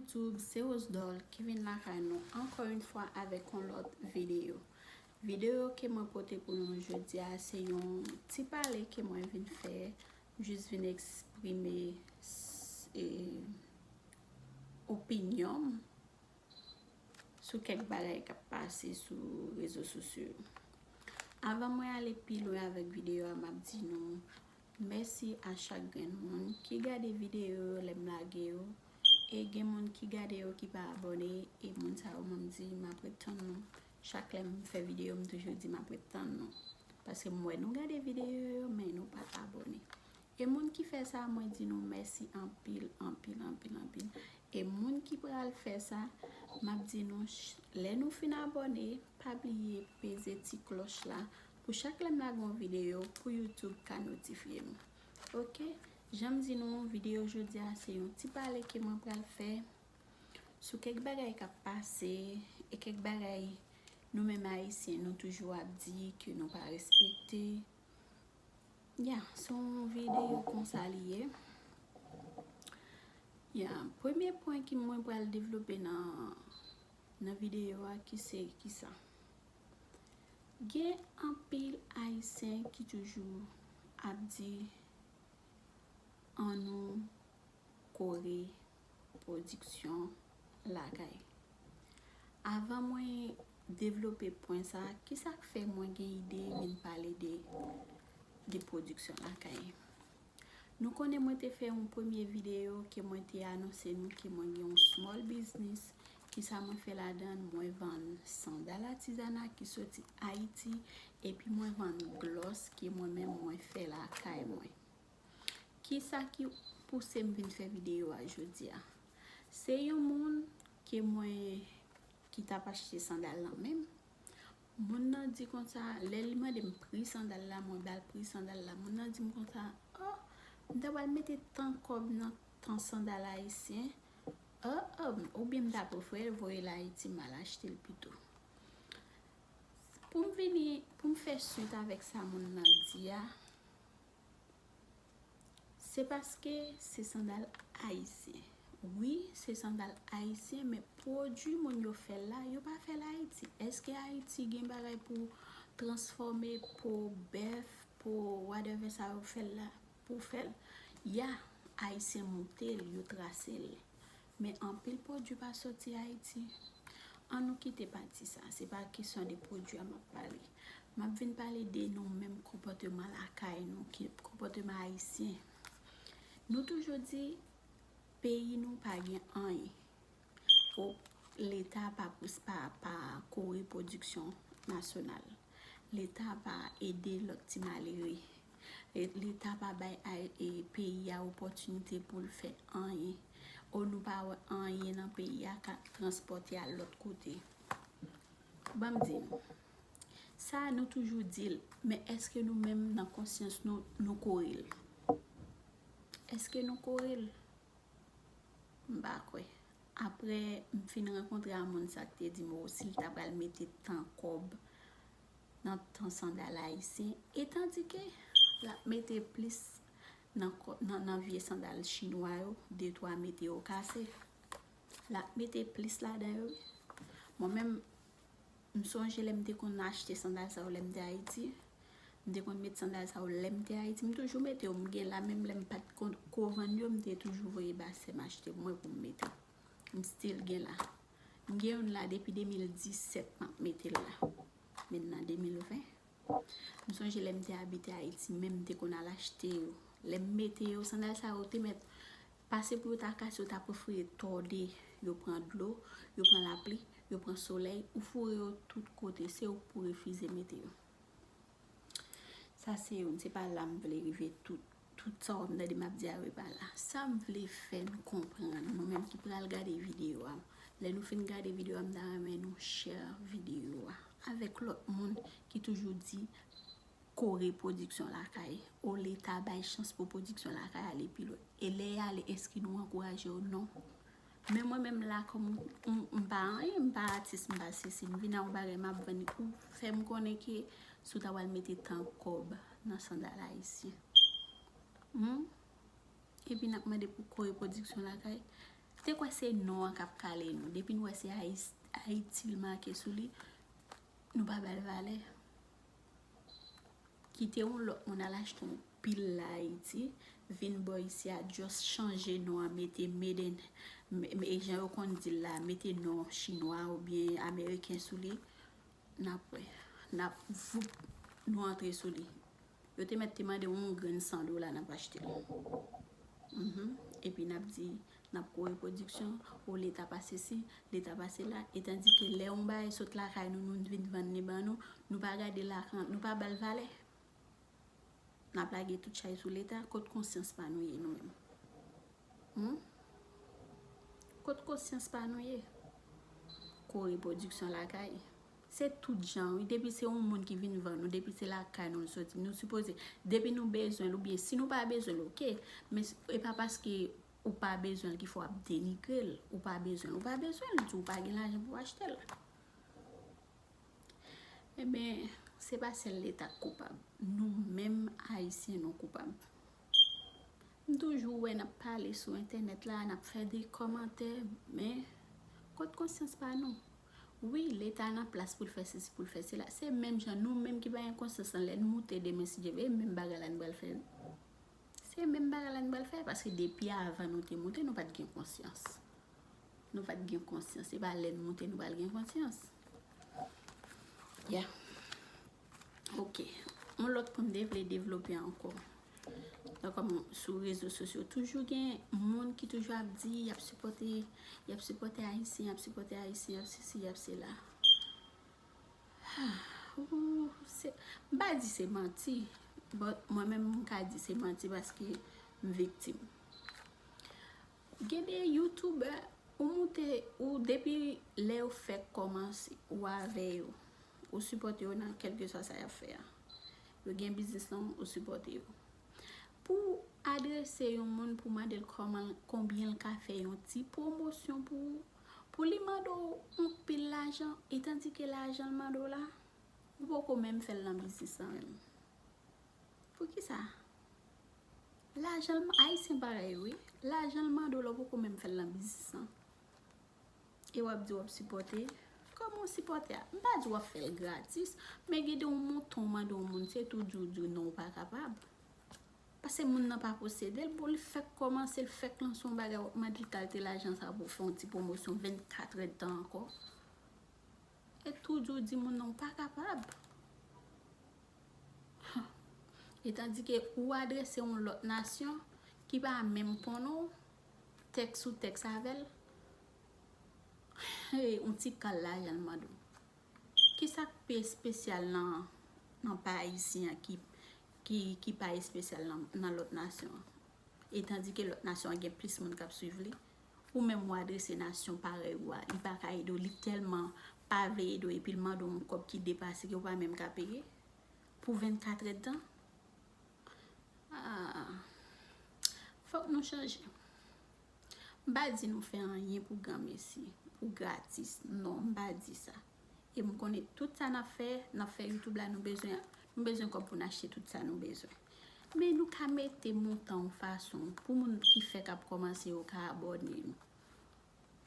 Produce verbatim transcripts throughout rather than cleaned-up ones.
YouTube, se Rose Doll ki vin lakay nou ankò yon fwa avèk yon lòt videyo. Videyo ke mwen pote pou nou jodi a, se yon ti pale ke mwen vin fè, jis vin eksprime s- e, opinyon m sou kèk bagay k ap pase sou rezo sosyo yo. Anvan mwen ale pi lwen avèk videyo a, m ap di nou mèsi a chak grenn moun ki gade videyo yo lè m lage yo. E gen moun ki gade yo ki pa abòne, e moun sa yo mwen m di m ap ret tann nou. Chak lè m fè videyo, m toujou di m ap ret tann nou. Paske m wè nou gade videyo yo, men nou pa abòne. E moun ki fè sa, mwen di nou mèsi anpil, anpil, anpil, anpil. E moun ki pral fè sa, m ap di nou, ch- lè nou fin abòne, pa bliye peze ti klòch la pou chak lè m lage yon videyo pou YouTube ka notifye nou. Oke? Jan m di nou, videyo jodi a se yon ti pale ke mwen pral fè sou kèk bagay k ap pase e kèk bagay nou menm Ayisyen nou toujou ap di ke nou pa respekte. Ya, se yon videyo konsa li ye. Ya, premye pwen ki mwen pral devlope nan nan videyo a ki se kisa? Gen anpil Ayisyen ki toujou ap di annou kore pwodiksyon lakay. Avan mwen devlope pwen sa, kisa k fè mwen gen ide vin pale de, de pwodiksyon lakay? Nou konnen mwen te fè yon premye videyo ke mwen te anonse nou ke mwen gen yon small business. Kisa mwen fè ladan l? Mwen vann sandal atizana ki soti Ayiti, epi mwen vann glòs ke mwen menm mwen fè lakay mwen. Kisa ki pouse m vin fè videyo a jodi a? Se yon moun ke mwen ki t ap achte sandal nan men m. Moun nan di konsa, lè li mande m pri sandal la, mwen ba l pri sandal la. Moun nan di m konsa, oh, m ta pral mete tan kòb nan tan sandal ayisyen. Oh, oh, oubyen m ta prefere voye l Ayiti, m al achte l pito. Pou m vini, pou m fè swit avèk sa moun nan di a, se paske se sandal ayisyen. Wi, se sandal ayisyen, men pwodui moun yo fè l la, yo pa fè l Ayiti. Èske Ayiti gen bagay pou transfòme po bèf, po whatever sa yo fè l la, pou fè l? Ya, Ayisyen moute l, yo trase l. Men anpil pwodui pa soti Ayiti. Annou kite pati sa, se pa kesyon de pwodui a m ap pale. M ap vin pale de nou menm, konpòteman lakay nou, ki konpòteman ayisyen. Nou toujou di peyi nou pa gen anyen. O, Leta pa pous, pa, pa kore pwodiksyon nasyonal. Leta pa ede lòt ti malere. E Leta pa bay a, e peyi a opòtinite pou l fè anyen. O, nou pa wè anyen nan peyi a ka transpòte al lòt kote. Ban m di nou, sa a nou toujou di l, men èske nou menm nan konsyans nou, nou kore l? Èske nou kore l? M pa kwè. Apre m fin rankontre a moun sa k te di m, o, si l ta pral mete tan kòb nan tan sandal ayisyen, etandike l ap mete plis nan, nan, nan vye sandal chinwa yo, de twa mete yo kase. L ap mete plis ladan yo. Mwen menm, m sonje lè m te konn achte sandal sa yo lè m te Ayiti. M te konn met sandal sa yo lè m te Ayiti. M toujou mete yo. M gen la, menm lè m pa t konn ko vann yo, m te toujou voye ba sè m achte pou mwen pou m mete. M still gen la. M gen youn la depi de mil disèt m ap mete l la. Men nan de mil ven. M sonje lè m te abite Ayiti, menm m te konn al achte yo. Lè m mete yo, sandal sa yo te mèt pase pou yo ta kase, yo ta prefere tòde. Yo pran dlo, yo pran lapli, yo pran solèy, ou foure yo tout kote, se ou k pou refize mete yo. Sa se youn, se pa la m vle rive tout. Tout sa w ap tande m ap di a yo pa la. Sa m vle fè n konprann, nou menm ki pral gade videyo a, lè nou fin gade videyo a, m ta renmen nou share videyo a avèk lòt moun ki toujou di kore pwodiksyon lakay. O, Leta bay chans pou pwodiksyon lakay ale pi lwen. E lè y ale, èske nou ankouraje yo? Non. Men mwen menm la, kòm m, m pa anyen, m pa atis, m pa sesi, m vin a yon bagay m ap vann, ou fè m konnen ke si w ta pral mete tan kòb nan sandal ayisyen. Hmm? Epi n ap mande pou kore pwodiksyon lakay. Te kwè se non an k ap kale nou. Depi n wè se Ayis- Ayiti l make sou li, nou pa ba l valè. Kite yon lòt moun al achte yon pil la Ayiti, vin bò isi a, just chanje non an, mete made in, me- me- jan yo konn di l la, mete non chinwa oubyen ameriken sou li, n ap wè, n ap, voup, nou antre sou li. Yo te mèt te mande yon grenn san dola, n ap achte l. Mhm. Epi n ap di, n ap kore pwodiksyon, o Leta pa sesi, Leta pa sela, etandike lè yon bagay sot lakay nou, nou vin vann li ban nou, nou pa gade lakan, nou pa ba l valè. N ap lage tout chay sou Leta, kot konsyans pa nou ye nou menm? Hmm? Kot konsyans pa nou ye? Kore pwodiksyon lakay. Se tout jan, wi. Depi se yon moun ki vin vann nou, depi se lakay nou l soti, nou sipoze, depi nou bezwen l, oubyen si nou pa bezwen l, oke. Men s- e pa paske ou pa bezwen l ki fè w ap denigre l. Ou pa bezwen l, ou pa bezwen l, di w pa gen lajan pou w achte l. Ebyen, se pa sèl Leta k koupab. Nou menm Ayisyen, nou koupab. M toujou wè n ap pale sou entènèt la, n ap fè de kòmantè, men kot konsyans pa nou? Wi, Leta nan plas pou l fè sesi, pou l fè sela. Se menm jan nou menm ki pa gen konsyans lan, lè n moute demen, si Dye vle, e menm bagay la n pral fè. Se menm bagay la n pral fè, paske depi avan nou te moute, nou pa t gen konsyans. Nou pa t gen konsyans. Se pa lè n moute nou pral gen konsyans. Ya. Ok. Yon lòt pwen m te vle devlope ankò. Donk, kòm sou rezo sosyo, toujou gen moun ki toujou ap di y ap sipòte, y ap sipòte Ayisyen, y ap sipòte Ayisyen, y ap sesi, y ap sela. Ooh, se, m pa di se manti, but mwen menm m ka di se manti paske m viktim. Gen de youtubè, ou moute, ou depi lè yo fèk kòmanse, ou avè yo. Ou sipòte yo nan kèlkeswa sa y ap fè a. Yo gen biznis lan, ou sipòte yo. Pou adrese yon moun, pou mande l kòman, konbyen l ka fè yon ti pwomosyon pou ou, pou li mande w yon pil lajan, etandike lajan l mande w la, ou poko menm fè l nan biznis lan menm. Poukisa? Lajan l, Ayisyen parèy wi. Lajan l mande w la, ou poko menm fè l nan biznis lan. E w ap di w ap sipòte. Kòman w sipòte a? M pa di w ap fè l gratis, men gen de yon montan w mande yon moun, se tou di w di w non, ou pa kapab. Paske moun nan pa posede l, bon, li fèk kòmanse, li fèk lanse yon bagay, w ap mande l kalite lajan sa pou w fè yon ti pwomosyon vennkat èdtan ankò. E tou di w di moun nan, ou pa kapab. Etandike ou adrese yon lòt nasyon ki pa menm konnen w, tèks sou tèks avè l, yon ti kal lajan l mande w. Kisa k pi espesyal nan, nan pa ayisyen an ki, ki, ki pa espesyal nan, nan lòt nasyon an? Etandike lòt nasyon an gen plis moun k ap swiv li, ou menm ou adrese nasyon parèy ou a, li pa ka ede w, li tèlman pa vle ede w, epi l mande w yon kòb ki depase ke w pa menm ka peye pou vennkat èdtan. Ah, fòk nou chanje. M pa di nou fè anyen pou granmesi, pou gratis. Non, m pa di sa. E m konnen tout sa n ap fè, n ap fè YouTube la, nou bezwen, nou bezwen kòb pou n achte tout sa nou bezwen. Men nou ka mete montan yon fason pou moun ki fèk ap kòmanse yo ka abòne nou.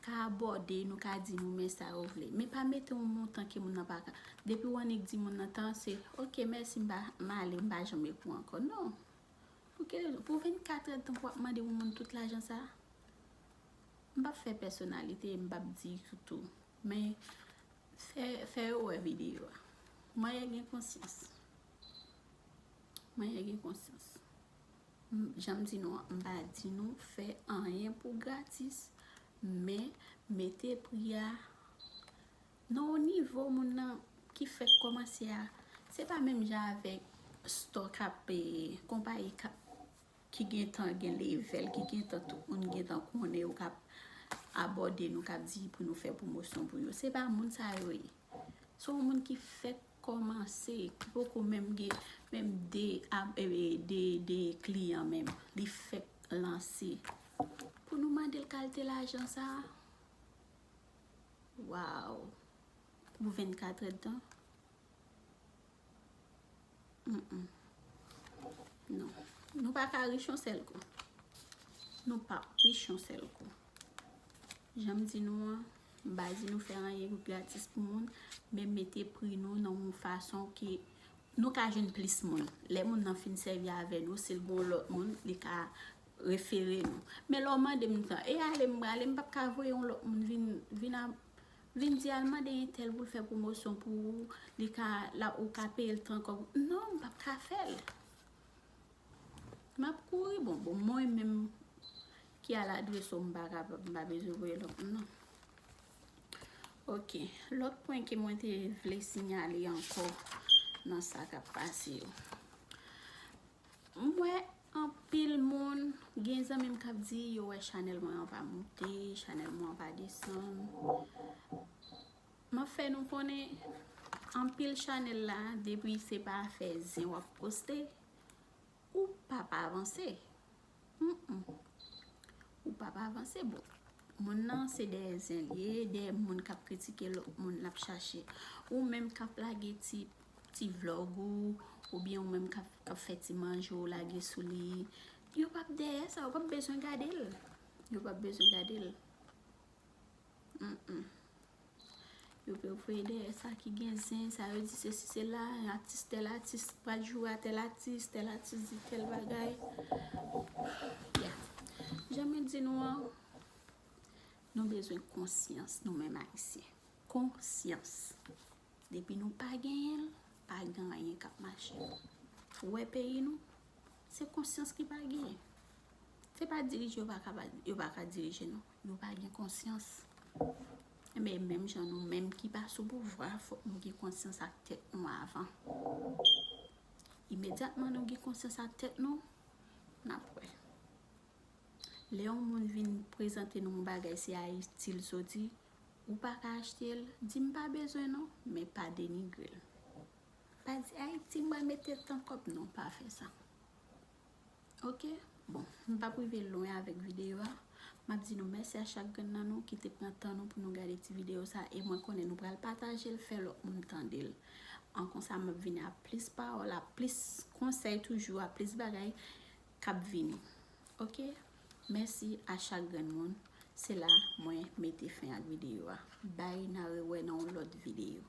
Ka abòne nou, ka di nou men sa yo vle. Men pa mete yon montan ke moun nan pa ka. Depi w annik di moun nan tan, se, "Ok, mèsi, m pa, m ale, m pa janm ekri w ankò." Non. Pou ki rezon? Pou vennkat èdtan pou w ap mande yon moun tout lajan sa? M p ap fè pèsonalite, m p ap di tou. Men fè, fè yo wè videyo a. Manyen gen konsyans. Manyen gen konsyans. M, jan m di nou an, m pa di nou fè anyen pou gratis, men mete pri a nan yon nivo moun nan ki fèk kòmanse a. Se pa menm jan avèk store k ap, e, konpayi k ap, ki gentan gen level, ki gentan tout moun gentan konnen yo k ap abòne nou, k ap di pou nou fè pwomosyon pou yo. Se pa moun sa yo ye. Se yon moun ki fèk kòmanse, ki poko menm gen menm de, ab- e, de, de kliyan menm. Li fèk lanse. Pou nou mande l kalite lajan sa a? Waw. Pou vennkat èdtan? Mm, mm. Non. Nou pa ka rich yon sèl kou. Nou p ap rich yon sèl kou. Jan m di nou an, m pa di nou fè anyen gratis pou moun, men mete pri nou nan yon fason ke nou ka jwenn plis moun. Lè moun nan fin sèvi avè nou, si l gen yon lòt moun, li ka refere nou. Men lè w mande m tan, e ale m prale, m p ap ka voye yon lòt moun vin, vin a, vin di al mande entèl pou l fè pwomosyon pou ou, li ka, la, ou ka peye l tan kòb. Non, m p ap ka fè l. M ap kouri, bon, bon, mwen menm ki al adrese w, m pa kapab, m pa bezwen voye lòt moun, non. Ok, lòt pwen ke mwen te vle siyale ankò nan sa k ap pase yo. M wè anpil moun, gen zanmi m k ap di yo wè chanèl mwen an pa monte, chanèl mwen an pa desann. M ap fè nou konnen, anpil chanèl la, depi se pa afè zen w ap poste, ou p ap avanse. Mm-mm. Ou p ap avanse, bon. Moun nan se dèyè zen l ye, dèyè moun k ap kritike lòt moun l ap chache. Ou menm k ap lage ti, ti vlòg ou, oubyen ou menm k ap, k ap fè ti manje w lage sou li. Yo p ap dèyè sa, yo p ap bezwen gade l. Yo p ap bezwen gade l. Mm-mm. Yo pe voye dèyè sa ki gen zen, sa yo di sesi sela, atis tèl atis pral joure a tèl atis, tèl atis di tèl bagay. Yeah. Jan mwen di nou an, nou bezwen konsyans, nou menm Ayisyen. Konsyans. Depi nou pa genyen l, pa gen anyen k ap mache. Ou wè peyi nou, se konsyans ki pa genyen. Se pa dirije yo pa ka, yo pa ka dirije nou. Yo pa gen konsyans. Enben, menm jan nou menm ki pa sou pouvwa, fòk nou gen konsyans ak tèt nou avan. Imedyatman nou gen konsyans ak tèt nou, n ap wè. Lè yon moun vin prezante nou yon bagay, se Ayiti l soti, ou pa ka achte l, di m pa bezwen non, men pa denigre l. Pa di Ayiti m pral mete tan kòb non, pa fè sa. Ok? Bon, m p ap rive lwen avèk videyo a. M ap di nou mèsi a chak grenn nan nou ki te pran tan nou pou nou gade ti videyo sa, e mwen konnen nou pral pataje l, fè lòt moun tande l. An konsa m ap vini a plis pawòl, a plis konsèy toujou, a plis bagay k ap vini. Ok? Mèsi a chak grenn moun. Se la mwen mete fen ak videyo a. Bay, n a rewè nan yon lòt videyo.